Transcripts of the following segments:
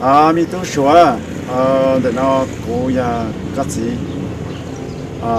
Me tub Suav, ntawm no kuv yog koj txiv,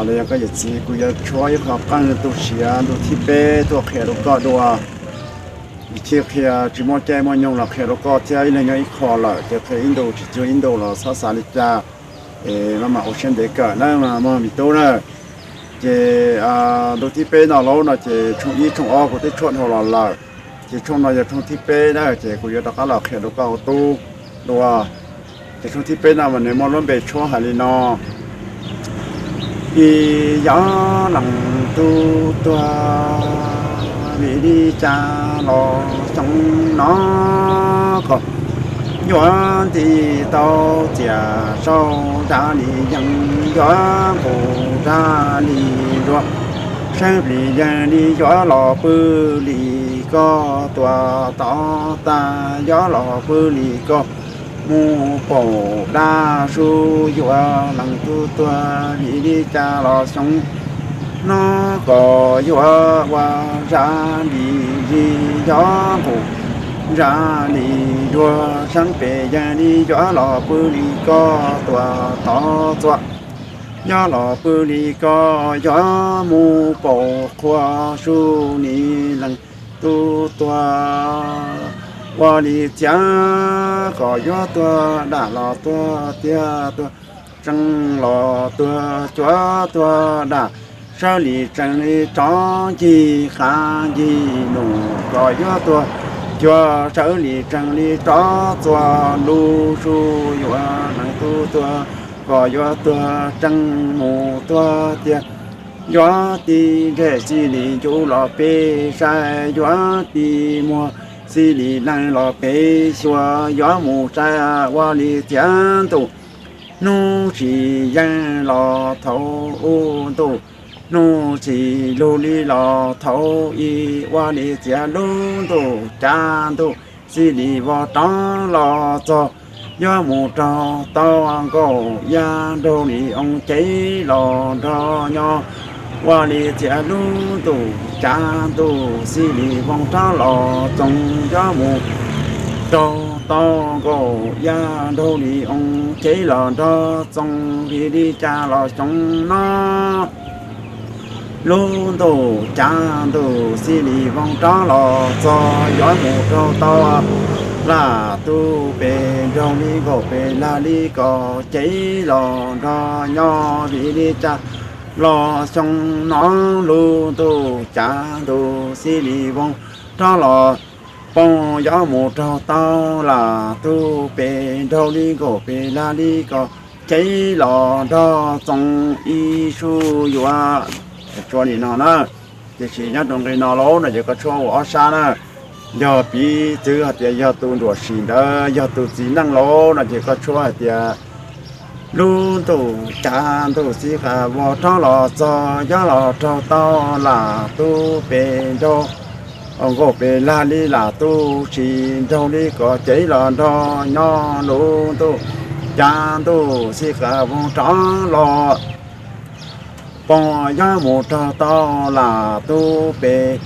los yog koj yawm txiv, kuv yuav tshuab ib qho qeej tu siav ntu thib peb tuaj qhia rau koj dua. Vim qhia tsis muaj caij muaj nyoog los qhia rau koj thiab, ib leeg nyob ib qho lawm ces qhia ib ntu tsis cuag ib ntu los txhob xav li cas, es maj mam ua siab ntev kawm na mog me tub na. Ces ntu thib peb no lauj no ces tshooj ib tshooj ob kuv twb tshuab dhau los lawm, ces tshooj no yog tshooj thib peb na, ces kuv yuav rov qab los qhia rau koj ua tub dua. Ces tshooj thib peb no mas nws muaj lub npe tshuab hais li no: Ib yog leej tub tuag, vim li cas los xyoo no kom yuav nti tau txias saud, zam li yees yuav nqus, zam li zuag, seeb plis yees li yuav los pw li koj tua tod tag, yuav los pw li koj mus paum dab su. Yuav leej tub tuag, vim li cas los xyoo no kom yuav ua zam li zis, yuav nqus zam li zuag, seeb plis yees li yuav los pw li koj tua tod txua, yuav los pw li koj yuav mus paum qhua su. Nim leej tub tuag, ua li txiav kom yuav tuag dam los tuag tiag, tuag tsees los tuag cuav, tuag dam sawv li tsees li rov ncig qav ncig num, kom yuav tuag cuav sawv li tsees li rov txua lub su. Yuav leej tub tuag, kom yuav tuag tsees mus tuag tiag, yuav tig ntsej xij li ncu los peb saib, yuav tig muag xij li lees los peb xyuas, yuav mus saib ua li txiav ntuj hnub tsis yeej los thaum ub, ntuj hnub tsis lug li los thaum ub, ua li txiav lub ntuj cav ntuj xij li vos rov los txog, yuav mus raug tau nkaum yaj nraug li oo cev los nrog nyob, ua li txiav lub ntuj cav ntuj xij li voo rov los txoos, yuav mus raug tau nkaum yaj nraug li oo cev los nrog txoos. Vim li cas los xyoo no lub ntuj cav ntuj xij li voo rov los txog, yuav mus raug tau lam tub pes nraug li nkaum pes lag li kom cev los nrog nyob. Vim li cas los xyoo no lub ntuj cav ntuj xij li voo rov los poog, yuav mus raug tau lam tub pes nraug li nkaum pes lag li kom cev los nrog txoos ib su. Yuav tshuab li no na, tiam sis nyob rau nqe no lauj no ces koj tshuab ua ob sab na. Yog piv txwv hais tias yog tus nruam sim ntawd yog tus txiv neej lauj no ces koj tshuab hais tias lub ntuj cav ntuj xij qas vos rov los txog, yuav los raug tau lam tub pes nraug nkaum pes lag li lam tub tsis nraug li kom cev los nrog nyob. Lub ntuj cav ntuj xij qas vos rov los poog, yuav mus raug tau lam tub pes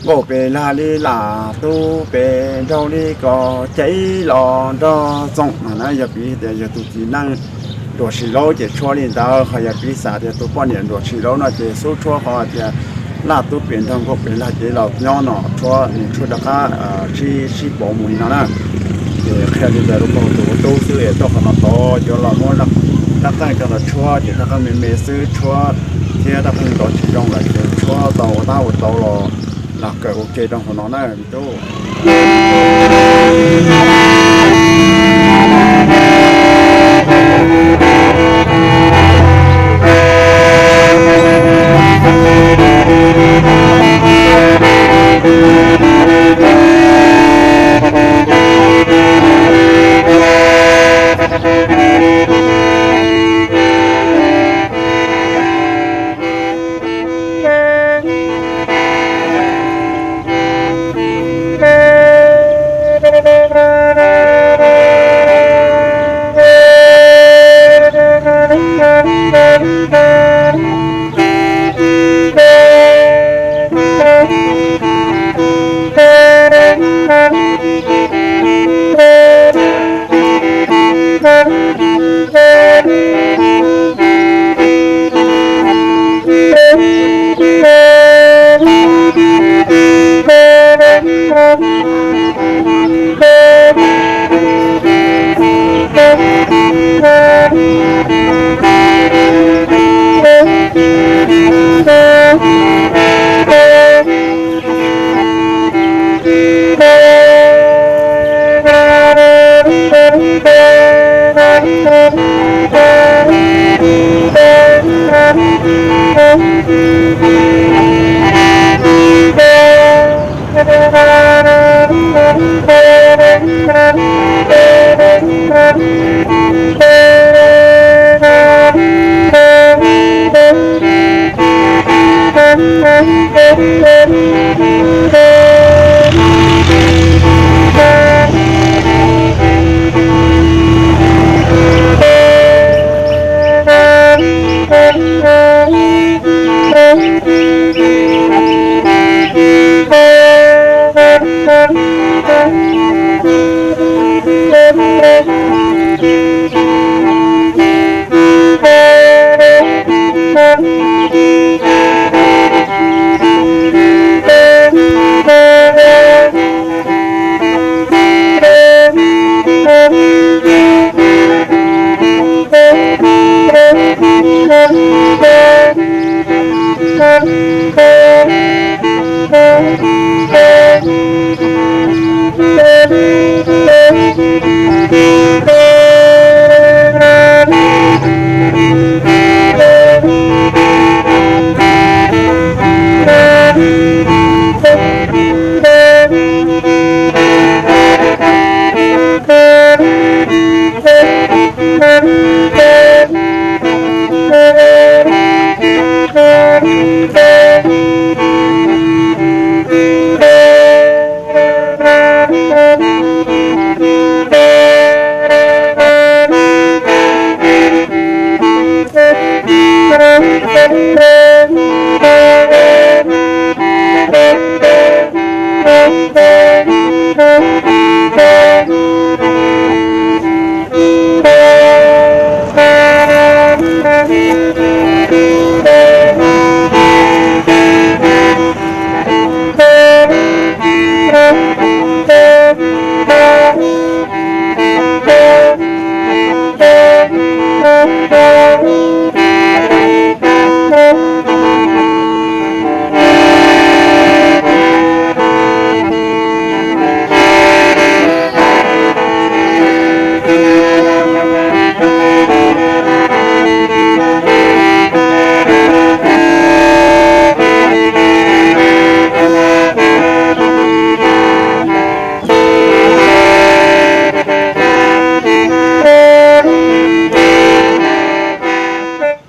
nkaum pes lag li lam tub pes nraug li kom cev los nrog txoos no na. Yog piv tias yog tus txiv neej nruam sim lauj ces tshuab li ntawd, ho yog piv xam tias tus poj niam nruam sim lauj no ces xub tshuab qhov tias lam tub pes nraug nkaum pes lag cev los nyob no, tshuab nws tshuab rov qab sib sib pauv mus li no na. Ces qhia li ntawd rau koj tus ua tub xwb es tau qhov no tod yuav los muab rab qeej coj los tshuab ces rab qeej me me xwb tshuab thiab rab qeej ntawd tsis zoo lawm ces tshuab tau ua tab ua tau los los kawm ua ke rau hauv no na me tub.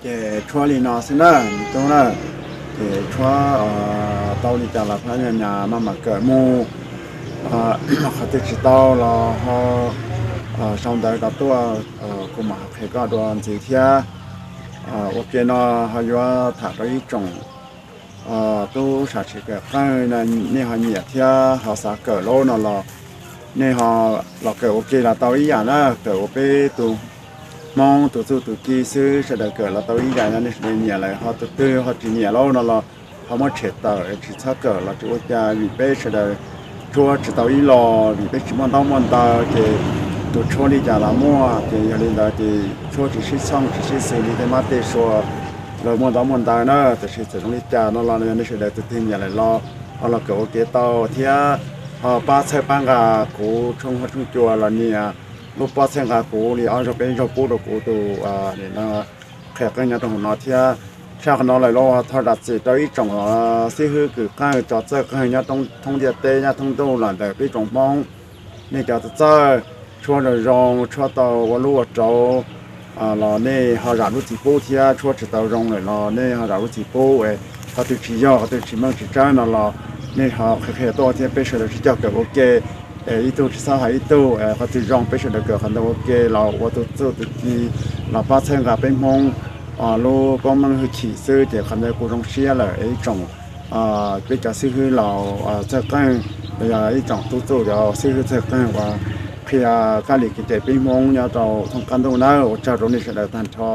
Ces tshuab li no xwb na, me tub na. Ces tshuab tau li cas los phab nyas nyas maj mam kawm mus. Qhov twg tsis tau los ho sau ntawv rau tuaj, kuv mam ho qhia koj dua ntxiv thiab. Ua ke no ho yuav tham rau ib tsoom tub sam tsis kawm qeej, nej ho nyiam thiab ho xav kawm lawm no los nej ho los kawm ua ke los tau ib yam na, kawm ua peb tus Hmoob tus txuj tus ci xwb, sawv daws kawm los tau ib yam, yog nej sawv daws nyiam lawm ho, tus twg ho tsis nyiam lawm no los ho muab tshem tawm, tsis txhob kawm los tsis ua cas, vim peb sawv daws tshuab tsis tau ib los, vim peb tsis muaj ntaub muaj ntawv, ces tus tshuab li cas los muaj, ces yog li ntawd ces tshuab tsis sib txhooj tsis sib xws li tej mab tej sua lawv muaj ntaub muaj ntawv na. Tiam sis txawm zoo li cas no los yog nej sawv daws tus twg nyiam lawm los ho los kawm ua ke tau thiab ho pab txhawb pab nqa kuv tshooj huab tshooj cua los nias lub pob txhawb nqa kuv li ob zaug peb zaug pub rau kuv tus qhia qeej nyob rau hauv no thiab. Tshaj qhov no lawm los thov zam txim rau ib tsoom xib hwb kws qeej, cov txawj qeej nyob thoob ntiaj teb nyob thoob ntuj los ntawm peb tsoom Hmoob, nej cov txawj tshuab zoo zoo, tshuab tau ua lub ua rau los nej ho zam lub txim pub thiab, tshuab tsis tau zoo lawm los nej ho zam lub txim pub. Qhov twg tsis yog, qhov twg tsis meej tsis tseeb no los nej ho qhia qhia tuaj thiab peb sawv daws sib cog kawm ua ke. Ib tug tsis txhob hais ib tug, qhov twg zoo peb sawv daws kawm qhov ntawd ua ke los ua tus txuj tus ci los pab txhawb nqa peb Hmoob lub koob meej hwj chim xwb ces qhov ntawd kuj zoo siab lawm ib tsoom peb cov xib hwb laus txawj qeej, los yog ib tsoom tub txuj cov xib hwb txawj qeej uas qhia kab li kev cai peb Hmoob nyob rau thoob qab ntuj nawb. Ua tsaug rau nej sawv daws tag nrho.